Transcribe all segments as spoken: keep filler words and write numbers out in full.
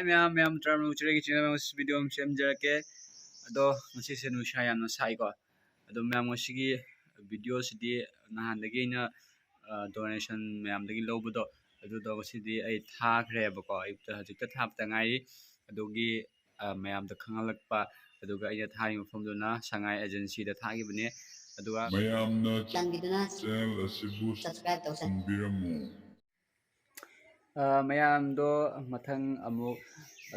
ꯃꯌꯥꯝ ꯃꯌꯥꯝ ꯇꯔꯥꯃꯔꯨ ꯆꯤꯔꯩꯒꯤ ꯆꯤꯡꯅ ꯃꯌꯥꯝ ꯉꯁꯤ ꯚꯤꯗꯤꯑꯣ ꯑꯃ ꯁꯦꯝꯖꯔꯛꯀꯦ꯫ ꯑꯗꯣ ꯉꯁꯤꯁꯦ ꯅꯨꯡꯁꯥ ꯌꯥꯝꯅ ꯁꯥꯏꯀꯣ꯫ ꯑꯗꯣ ꯃꯌꯥꯝ ꯉꯁꯤꯒꯤ ꯚꯤꯗꯤꯑꯣꯁꯤꯗꯤ ꯅꯍꯥꯟꯗꯒꯤ ꯑꯩꯅ ꯗꯣꯅꯦꯁꯟ ꯃꯌꯥꯝꯗꯒꯤ ꯂꯧꯕꯗꯣ, ꯑꯗꯨꯗꯣ ꯉꯁꯤꯗꯤ ꯑꯩ ꯊꯥꯈ꯭ꯔꯦꯕꯀꯣ꯫ ꯑꯌꯨꯛꯇ ꯍꯧꯖꯤꯛꯇ ꯊꯥꯕꯇ ꯉꯥꯏꯔꯤ꯫ ꯑꯗꯨꯒꯤ ꯃꯌꯥꯝꯗ ꯈꯪꯍꯜꯂꯛꯄ꯫ ꯑꯗꯨꯒ ꯑꯩꯅ ꯊꯥꯔꯤꯕ ꯃꯐꯝꯗꯨꯅ ꯁꯉꯥꯏ ꯑꯦꯖꯦꯟꯁꯤꯗ ꯊꯥꯈꯤꯕꯅꯦ꯫ ꯑꯗꯨꯒ ꯃꯌꯥꯝꯅ ꯆꯥꯟꯕꯤꯗꯨꯅ ꯆꯦꯅꯦꯜ ꯑꯁꯤꯕꯨ ꯁꯕꯁꯀ꯭ꯔꯥꯏꯕ ꯇꯧꯁꯟ- ꯇꯧꯕꯤꯔꯝꯃꯨ꯫ ꯃꯌꯥꯝꯗꯣ ꯃꯊꯪ ꯑꯃꯨꯛ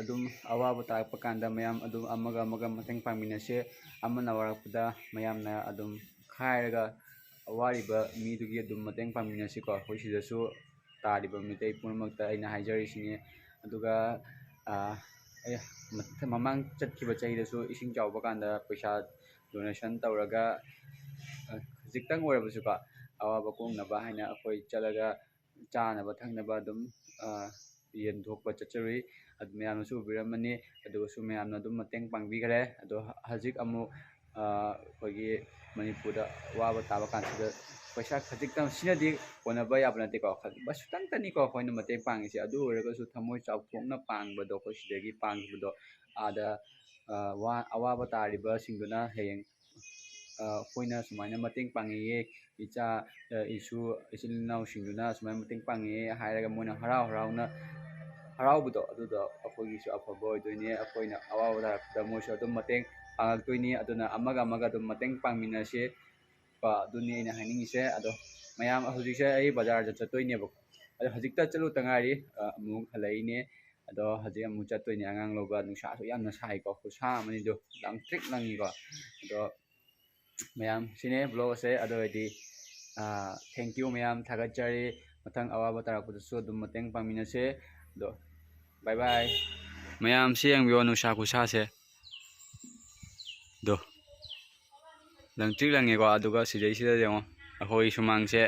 ꯑꯗꯨꯝ ꯑꯋꯥꯕ ꯇꯥꯔꯛꯄ ꯀꯥꯟꯗ ꯃꯌꯥꯝ ꯑꯗꯨꯝ ꯑꯃꯒ ꯑꯃꯒ ꯃꯇꯦꯡ ꯄꯥꯡꯃꯤꯟꯅꯁꯦ꯫ ꯑꯃꯅ ꯋꯥꯔꯛꯄꯗ ꯃꯌꯥꯝꯅ ꯑꯗꯨꯝ ꯈꯥꯏꯔꯒ ꯑꯋꯥꯔꯤꯕ ꯃꯤꯗꯨꯒꯤ ꯑꯗꯨꯝ ꯃꯇꯦꯡ ꯄꯥꯡꯃꯤꯟꯅꯁꯤꯀꯣ꯫ ꯑꯩꯈꯣꯏ ꯁꯤꯗꯁꯨ ꯇꯥꯔꯤꯕ ꯃꯤꯇꯩ ꯄꯨꯝꯅꯃꯛꯇ ꯑꯩꯅ ꯍꯥꯏꯖꯔꯤꯁꯤꯅꯤ꯫ ꯑꯗꯨꯒ ꯑꯩ ꯃꯃꯥꯡ ꯆꯠꯈꯤꯕ ꯆꯍꯤꯗꯁꯨ ꯏꯁꯤꯡ ꯆꯥꯎꯕ ꯀꯥꯟꯗ ꯄꯩꯁꯥ ꯗꯣꯅꯦꯁꯟ ꯇꯧꯔꯒ ꯈꯖꯤꯛꯇꯪ ꯑꯣꯏꯔꯕꯁꯨꯀꯣ, ꯑꯋꯥꯕ ꯀꯣꯛꯅꯕ ꯍꯥꯏꯅ ꯑꯩꯈꯣꯏ ꯆꯠꯂꯒ ꯆꯥꯅꯕ ꯊꯛꯅꯕ ꯑꯗꯨꯝ ꯌꯦꯟꯊꯣꯛꯄ ꯆꯠꯆꯔꯨꯏ꯫ ꯑꯗꯨ ꯃꯌꯥꯝꯅꯁꯨ ꯎꯕꯤꯔꯝꯃꯅꯤ꯫ ꯑꯗꯨꯒꯁꯨ ꯃꯌꯥꯝꯅ ꯑꯗꯨꯝ ꯃꯇꯦꯡ ꯄꯥꯡꯕꯤꯈꯔꯦ꯫ ꯑꯗꯣ ꯍꯧꯖꯤꯛ ꯑꯃꯨꯛ ꯑꯩꯈꯣꯏꯒꯤ ꯃꯅꯤꯄꯨꯔꯗ ꯑꯋꯥꯕ ꯇꯥꯕ ꯀꯥꯟꯁꯤꯗ ꯄꯩꯁꯥ ꯈꯖꯤꯛꯇꯪ ꯁꯤꯅꯗꯤ ꯀꯣꯟꯅꯕ ꯌꯥꯕ ꯅꯠꯇꯦꯀꯣ꯫ ꯈꯖꯤꯛ ꯈꯤꯇꯪꯇꯅꯤꯀꯣ ꯑꯩꯈꯣꯏꯅ ꯃꯇꯦꯡ ꯄꯥꯡꯉꯤꯁꯦ꯫ ꯑꯗꯨ ꯑꯣꯏꯔꯒꯁꯨ ꯊꯃꯣꯏ ꯆꯥꯎꯊꯣꯛꯅ ꯄꯥꯡꯕꯗꯣ, ꯑꯩꯈꯣꯏ ꯁꯤꯗꯒꯤ ꯄꯥꯡꯈꯤꯕꯗꯣ ꯑꯥꯗ ꯑꯋꯥꯕ ꯇꯥꯔꯤꯕꯁꯤꯡꯗꯨꯅ ꯍꯌꯦꯡ ꯑꯩꯈꯣꯏꯅ ꯁꯨꯃꯥꯏꯅ ꯃꯇꯦꯡ ꯄꯥꯡꯉꯛꯑꯦ, ꯏꯆꯥ, ꯏꯁꯨ, ꯏꯆꯤꯜ ꯏꯅꯥꯎꯁꯤꯡꯗꯨꯅ ꯁꯨꯃꯥꯏꯅ ꯃꯇꯦꯡ ꯄꯥꯡꯉꯛꯑꯦ ꯍꯥꯏꯔꯒ ꯃꯣꯏꯅ ꯍꯔꯥꯎ ꯍꯔꯥꯎꯅ, ꯍꯔꯥꯎꯕꯗꯣ, ꯑꯗꯨꯗꯣ ꯑꯩꯈꯣꯏꯒꯤꯁꯨ ꯑꯐꯕ ꯑꯣꯏꯗꯣꯏꯅꯦ꯫ ꯑꯩꯈꯣꯏꯅ ꯑꯋꯥꯕ ꯇꯥꯔꯛꯄꯗ ꯃꯣꯏꯁꯨ ꯑꯗꯨꯝ ꯃꯇꯦꯡ ꯄꯥꯡꯉꯛꯇꯣꯏꯅꯤ꯫ ꯑꯗꯨꯅ ꯑꯃꯒ ꯑꯃꯒ ꯑꯗꯨꯝ ꯃꯇꯦꯡ ꯄꯥꯡꯃꯤꯟꯅꯁꯦ꯫ ꯀꯣ, ꯑꯗꯨꯅꯤ ꯑꯩꯅ ꯍꯥꯏꯅꯤꯡꯉꯤꯁꯦ꯫ ꯑꯗꯣ ꯃꯌꯥꯝ, ꯍꯧꯖꯤꯛꯁꯦ ꯑꯩ ꯕꯖꯥꯔꯗ ꯆꯠꯇꯣꯏꯅꯦꯕꯀꯣ꯫ ꯑꯗꯣ ꯍꯧꯖꯤꯛꯇ ꯆꯠꯂꯨꯇ ꯉꯥꯏꯔꯤ, ꯑꯃꯨꯛ ꯍꯜꯂꯛꯏꯅꯦ꯫ ꯑꯗꯣ ꯍꯧꯖꯤꯛ ꯑꯃꯨꯛ ꯆꯠꯇꯣꯏꯅꯦ ꯑꯉꯥꯡ ꯂꯧꯕ꯫ ꯅꯨꯡꯁꯥꯁꯨ ꯌꯥꯝꯅ ꯁꯥꯏꯀꯣ, ꯈꯨꯠꯁꯥ ꯑꯃꯅꯤꯗꯣ, ꯂꯪꯇ꯭ꯔꯤꯛ ꯂꯪꯉꯤꯀꯣ꯫ ꯑꯗꯣ ꯃꯌꯥꯝ, ꯁꯤꯅꯦ ꯕ꯭ꯂꯣꯒ ꯑꯁꯦ꯫ ꯑꯗꯨ ꯑꯣꯏꯔꯗꯤ ꯊꯦꯡꯀ꯭ꯌꯨ ꯃꯌꯥꯝ, ꯊꯥꯒꯠꯆꯔꯤ꯫ ꯃꯊꯪ ꯑꯋꯥꯕ ꯇꯥꯔꯛꯄꯗꯁꯨ ꯑꯗꯨꯝ ꯃꯇꯦꯡ ꯄꯥꯡꯃꯤꯟꯅꯁꯦ꯫ ꯑꯗꯣ ꯕꯥꯏ ꯕꯥꯏ꯫ ꯃꯌꯥꯝꯁꯤ ꯌꯦꯡꯕꯤꯌꯣ, ꯅꯨꯡꯁꯥ ꯈꯨꯠꯁꯥꯁꯦ꯫ ꯑꯗꯣ ꯂꯪꯇ꯭ꯔꯤꯛ ꯂꯪꯉꯦꯀꯣ꯫ ꯑꯗꯨꯒ ꯁꯤꯗꯩꯁꯤꯗ ꯌꯦꯡꯉꯣ, ꯑꯩꯈꯣꯏ ꯁꯨꯃꯥꯡꯁꯦ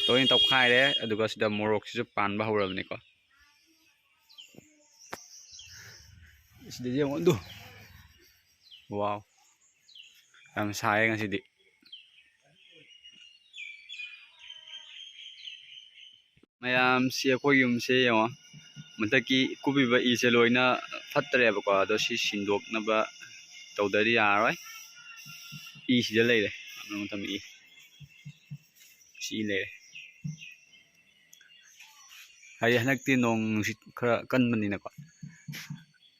ꯂꯣꯏꯅ ꯇꯧꯈꯥꯏꯔꯦ꯫ ꯑꯗꯨꯒ ꯁꯤꯗ ꯃꯣꯔꯣꯛꯁꯤꯁꯨ ꯄꯥꯟꯕ ꯍꯧꯔꯕꯅꯤꯀꯣ꯫ ꯁꯤꯗ ꯌꯦꯡꯉꯣ ꯑꯗꯨ꯫ ꯋꯥꯎ꯫ ꯌꯥꯝ ꯁꯥꯏꯌꯦ ꯉꯁꯤꯗꯤ꯫ ꯃꯌꯥꯝꯁꯤ ꯑꯩꯈꯣꯏ ꯌꯨꯝꯁꯦ ꯌꯦꯡꯉꯣ꯫ ꯃꯊꯛꯀꯤ ꯀꯨꯞꯄꯤꯕ ꯏꯁꯦ ꯂꯣꯏꯅ ꯐꯠꯇ꯭ꯔꯦꯕꯀꯣ꯫ ꯑꯗꯣ ꯁꯤ ꯁꯤꯟꯗꯣꯛꯅꯕ ꯇꯧꯗ꯭ꯔꯗꯤ ꯌꯥꯔꯔꯣꯏ꯫ ꯏ ꯁꯤꯗ ꯂꯩꯔꯦ꯫ ꯃꯔꯛ ꯃꯔꯛꯇ ꯏ ꯁꯤ ꯂꯩꯔꯦ꯫ ꯍꯥꯏꯗꯤ ꯍꯟꯗꯛꯇꯤ ꯅꯣꯡ ꯅꯨꯡꯁꯤꯠ ꯈꯔ ꯀꯟꯕꯅꯤꯅꯀꯣ,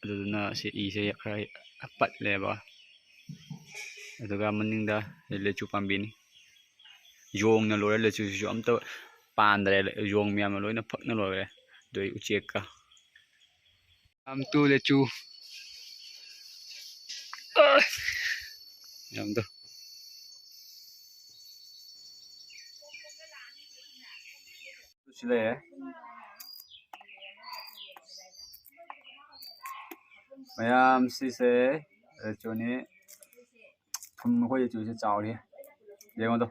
ꯑꯗꯨꯗꯨꯅ ꯁꯤ ꯏꯁꯦ ꯈꯔ ꯄꯠꯂꯦꯕ꯫ ꯑꯗꯨꯒ ꯃꯅꯤꯡꯗ ꯂꯦꯆꯨ ꯄꯥꯝꯕꯤꯅꯤ꯫ ꯌꯣꯡꯅ ꯂꯣꯏꯔꯦ, ꯂꯦꯆꯨꯁꯤꯁꯨ ꯑꯝꯇ ꯄꯥꯟꯗ꯭ꯔꯦ꯫ ꯌꯣꯡ ꯃꯌꯥꯝꯅ ꯂꯣꯏꯅ ꯐꯛꯅ ꯂꯣꯏꯔꯦ꯫ ꯑꯗꯨ ꯑꯩ ꯎꯆꯦꯛꯀ ꯌꯥꯝ ꯇꯨ ꯂꯦꯆꯨ꯫ ꯑ! ꯌꯥꯝꯗꯣ꯫ ꯁꯤ ꯂꯩꯔꯦ꯫ ꯃꯌꯥꯝ ꯁꯤꯁꯦ ꯂꯦꯆꯨꯅꯤ꯫ ꯊꯨꯝ, ꯑꯩꯈꯣꯏ ꯂꯦꯆꯨꯁꯦ ꯆꯥꯎꯔꯤ꯫ ꯌꯦꯡꯉꯣꯗꯣ꯫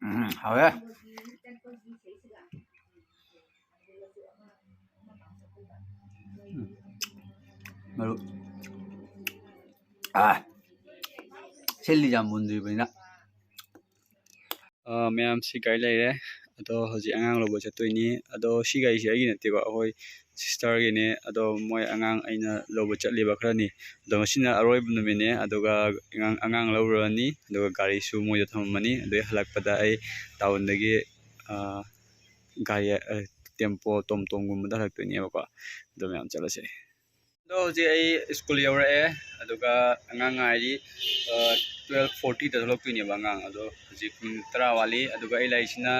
ꯎꯝ, ꯍꯥꯎꯋꯦ꯫ ꯎꯝ꯫ ꯃꯔꯨ-, ꯑꯥ, ꯁꯤꯜꯂꯤ ꯌꯥꯝ ꯃꯨꯟꯗ꯭ꯔꯤꯕꯅꯤꯅ꯫ ꯑꯥ, ꯃꯌꯥꯝ ꯁꯤ ꯒꯥꯔꯤ ꯂꯩꯔꯦ꯫ ꯑꯗꯣ ꯍꯧꯖꯤꯛ ꯑꯉꯥꯡ ꯂꯧꯕ ꯆꯠꯇꯣꯏꯅꯤ꯫ ꯑꯗꯣ ꯁꯤ ꯒꯥꯔꯤꯁꯦ ꯑꯩꯒꯤ ꯅꯠꯇꯦꯀꯣ, ꯑꯩꯈꯣꯏ sisterꯒꯤꯅꯦ꯫ ꯑꯗꯣ ꯃꯣꯏ ꯑꯉꯥꯡ ꯑꯩꯅ ꯂꯧꯕ ꯆꯠꯂꯤꯕ ꯈꯔꯅꯤ꯫ ꯑꯗꯣ ꯉꯁꯤꯅ ꯑꯔꯣꯏꯕ ꯅꯨꯃꯤꯠꯅꯦ꯫ ꯑꯗꯨꯒ ꯑꯉꯥꯡ, ꯑꯉꯥꯡ ꯂꯧꯔꯨꯔꯅꯤ꯫ ꯑꯗꯨꯒ ꯒꯥꯔꯤꯁꯨ ꯃꯣꯏꯗ ꯊꯝꯃꯝꯃꯅꯤ꯫ ꯑꯗꯨꯗꯩ ꯍꯜꯂꯛꯄꯗ ꯑꯩ ꯇꯥꯎꯟꯗꯒꯤ, ꯑꯥ, ꯒꯥꯔꯤ, ꯑ, ꯇꯦꯝꯄꯣ, ꯇꯣꯝ ꯇꯣꯝꯒꯨꯝꯕꯗ ꯍꯜꯂꯛꯇꯣꯏꯅꯦꯕꯀꯣ꯫ ꯑꯗꯣ ꯃꯌꯥꯝ ꯆꯠꯂꯁꯦ꯫ ꯑꯗꯣ ꯍꯧꯖꯤꯛ ꯑꯩ ꯁ꯭ꯀꯨꯜ ꯌꯧꯔꯛꯑꯦ, ꯑꯗꯨꯒ ꯑꯉꯥꯡ ꯉꯥꯏꯔꯤ꯫ ꯑ, twelve fortyꯗ ꯊꯣꯛꯂꯛꯇꯣꯏꯅꯦꯕ ꯑꯉꯥꯡ꯫ ꯑꯗꯣ ꯍꯧꯖꯤꯛ ꯄꯨꯡ ꯇꯔꯥ ꯋꯥꯠꯂꯤ, ꯑꯗꯨꯒ ꯑꯩ ꯂꯩꯔꯤꯁꯤꯅ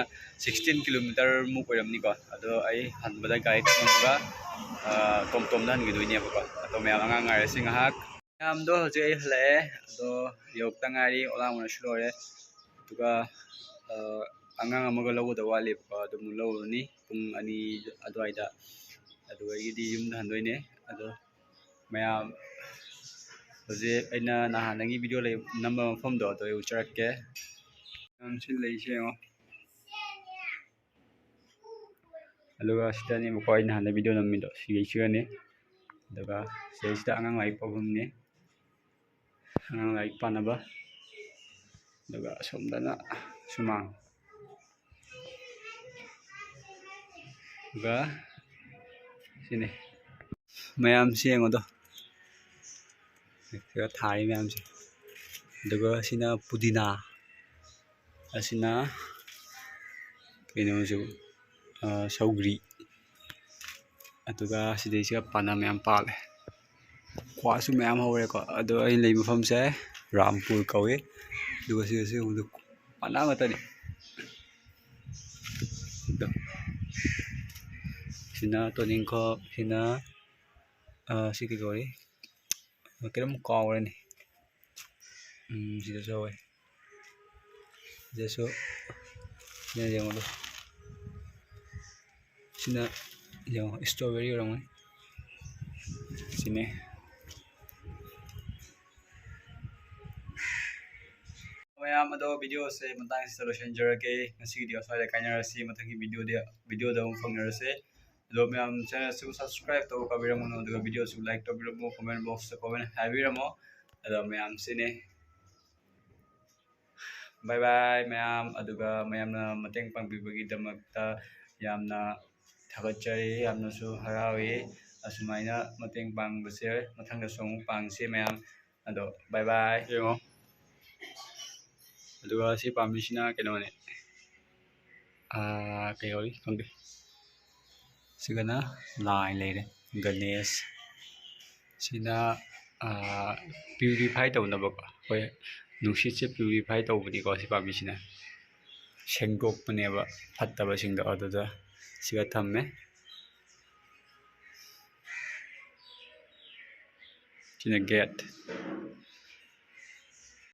sixteen kilometre ꯃꯨꯛ ꯑꯣꯏꯔꯝꯅꯤꯀꯣ꯫ ꯑꯗꯣ ꯑꯩ ꯍꯟꯕꯗ ꯒꯥꯔꯤ ꯊꯝꯃꯝꯃꯒ, ꯑ, ꯇꯣꯝ ꯇꯣꯝꯗ ꯍꯟꯈꯤꯗꯣꯏꯅꯦꯕꯀꯣ꯫ ꯑꯗꯣ ꯃꯌꯥꯝ ꯑꯉꯥꯡ ꯉꯥꯏꯔꯁꯤ ꯉꯥꯏꯍꯥꯛ꯫ ꯃꯌꯥꯝꯗꯣ ꯍꯧꯖꯤꯛ ꯑꯩ ꯍꯜꯂꯛꯑꯦ, ꯑꯗꯣ ꯌꯧꯔꯛꯇ ꯉꯥꯏꯔꯤ, ꯑꯣꯂꯥꯡꯕꯅꯁꯨ ꯂꯣꯏꯔꯦ꯫ ꯑꯗꯨꯒ, ꯑ, ꯑꯉꯥꯡ ꯑꯃꯒ ꯂꯧꯒꯗꯕ ꯋꯥꯠꯂꯤꯕꯀꯣ, ꯑꯗꯨ ꯑꯃꯨꯛ ꯂꯧꯔꯨꯔꯅꯤ ꯄꯨꯡ ꯑꯅꯤ ꯑꯗꯨꯋꯥꯏꯗ꯫ ꯑꯗꯨꯗꯒꯤꯗꯤ ꯌꯨꯝꯗ ꯍꯟꯗꯣꯏꯅꯦ꯫ ꯑꯗꯣ ꯃꯌꯥꯝ ꯍꯧꯖꯤꯛ ꯑꯩꯅ ꯅꯍꯥꯟꯗꯒꯤ video ꯂꯩ-, ꯅꯝꯕ ꯃꯐꯝꯗꯣ ꯑꯗꯣ ꯑꯩ ꯎꯠꯆꯔꯛꯀꯦ꯫ ꯃꯌꯥꯝ ꯁꯤ ꯂꯩꯁꯦ ꯌꯦꯡꯉꯣ꯫ ꯑꯗꯨꯒ ꯁꯤꯗꯅꯦꯕꯀꯣ ꯑꯩ ꯅꯍꯥꯟꯗ video ꯅꯝꯃꯤꯗꯣ, ꯁꯤꯒꯤ ꯁꯤꯒꯅꯤ꯫ ꯑꯗꯨꯒ ꯁꯤꯗꯩꯁꯤꯗ ꯑꯉꯥꯡ ꯂꯥꯏꯔꯤꯛ ꯄꯥꯐꯝꯅꯤ꯫ ꯑꯉꯥꯡ ꯂꯥꯏꯔꯤꯛ ꯄꯥꯅꯕ꯫ ꯑꯗꯨꯒ ꯑꯁꯣꯝꯗꯅ ꯁꯨꯃꯥꯡ꯫ ꯑꯗꯨꯒ ꯁꯤꯅꯤ, ꯃꯌꯥꯝꯁꯤ ꯌꯦꯡꯉꯣꯗꯣ, ꯁꯤꯗ ꯊꯥꯔꯤ ꯃꯌꯥꯝꯁꯦ꯫ ꯑꯗꯨꯒ ꯁꯤꯅ ꯄꯨꯗꯤꯅꯥ, ꯑꯁꯤꯅ ꯀꯩꯅꯣꯁꯨ, ꯑ, ꯁꯧꯒ꯭ꯔꯤ, ꯑꯗꯨꯒ ꯁꯤꯗꯩꯁꯤꯒ ꯄꯥꯟꯅ ꯃꯌꯥꯝ ꯄꯥꯜꯂꯦ꯫ ꯀ꯭ꯋꯥꯁꯨ ꯃꯌꯥꯝ ꯍꯧꯔꯦꯀꯣ꯫ ꯑꯗꯣ ꯑꯩꯅ ꯂꯩ ꯃꯐꯝꯁꯦ ꯔꯥꯝꯄꯨꯔ ꯀꯧꯏ꯫ ꯑꯗꯨꯒ ꯁꯤꯗꯁꯨ ꯌꯦꯡꯉꯨꯗ ꯄꯥꯟꯅ ꯉꯥꯛꯇꯅꯤ꯫ ꯑꯗꯣ ꯁꯤꯅ ꯇꯣꯅꯤꯡꯈꯣꯛ, ꯁꯤꯅ, ꯑ, ꯁꯤ ꯀꯩ ꯀꯧꯏ? ꯀꯩꯅꯣꯝ ꯀꯥꯎꯔꯦꯅꯦ꯫ ꯎꯝ, ꯁꯤꯗꯁꯨ ꯍꯧꯋꯦ꯫ ꯁꯤꯗꯁꯨ, ꯁꯤꯅ ꯌꯦꯡꯉꯣꯗꯣ꯫ ꯁꯤꯅ ꯌꯦꯡꯉꯣ, strawberry ꯑꯣꯏꯔꯝꯒꯅꯤ꯫ ꯁꯤꯅꯦ꯫ ꯃꯌꯥꯝ ꯑꯗꯣ videoꯁꯦ ꯃꯇꯥꯡꯁꯤꯗ ꯂꯣꯏꯁꯤꯟꯖꯔꯒꯦ꯫ ꯉꯁꯤꯒꯤꯗꯤ ꯑꯁ꯭ꯋꯥꯏꯗ ꯀꯥꯏꯅꯔꯁꯤ꯫ ꯃꯊꯪꯒꯤ videoꯗ, videoꯗ ꯑꯃꯨꯛ ꯐꯪꯅꯔꯁꯦ꯫ ꯑꯗꯣ ꯃꯌꯥꯝ channelꯁꯤꯕꯨ subscribe ꯇꯧꯕ ꯀꯥꯎꯕꯤꯔꯝꯒꯅꯨ, ꯑꯗꯨꯒ videoꯁꯤꯕꯨ like ꯇꯧꯕꯤꯔꯝꯃꯨ, comment boxꯇ comment ꯍꯥꯏꯕꯤꯔꯝꯃꯣ꯫ ꯑꯗꯣ ꯃꯌꯥꯝꯁꯤꯅꯦ, bye bye ꯃꯌꯥꯝ꯫ ꯑꯗꯨꯒ ꯃꯌꯥꯝꯅ ꯃꯇꯦꯡ ꯄꯥꯡꯕꯤꯕꯒꯤꯗꯃꯛꯇ ꯌꯥꯝꯅ ꯊꯥꯒꯠꯆꯔꯤ, ꯌꯥꯝꯅꯁꯨ ꯍꯔꯥꯎꯏ꯫ ꯑꯁꯨꯃꯥꯏꯅ ꯃꯇꯦꯡ ꯄꯥꯡꯕꯁꯦ ꯃꯊꯪꯗꯁꯨ ꯑꯃꯨꯛ ꯄꯥꯡꯁꯤ ꯃꯌꯥꯝ꯫ ꯑꯗꯣ bye bye꯫ ꯌꯦꯡꯉꯣ꯫ ꯑꯗꯨꯒ ꯁꯤ ꯄꯥꯝꯕꯤꯁꯤꯅ ꯀꯩꯅꯣꯅꯦ, ꯑꯥ, ꯀꯩ ꯀꯧꯏ ꯈꯪꯗꯦ꯫ ꯁꯤꯒꯅ ꯂꯥꯏ ꯂꯩꯔꯦ, ꯒꯅꯦꯁ꯫ ꯁꯤꯅ, ꯑꯥ, purify ꯇꯧꯅꯕꯀꯣ, ꯑꯩꯈꯣꯏ ꯅꯨꯡꯁꯤꯠꯁꯦ purify ꯇꯧꯕꯅꯤꯀꯣ ꯁꯤ ꯄꯥꯝꯕꯤꯁꯤꯅ꯫ ꯁꯦꯡꯗꯣꯛꯄꯅꯦꯕ ꯐꯠꯇꯕꯁꯤꯡꯗꯣ, ꯑꯗꯨꯗ ꯁꯤꯒ ꯊꯝꯃꯦ꯫ ꯁꯤꯅ gate꯫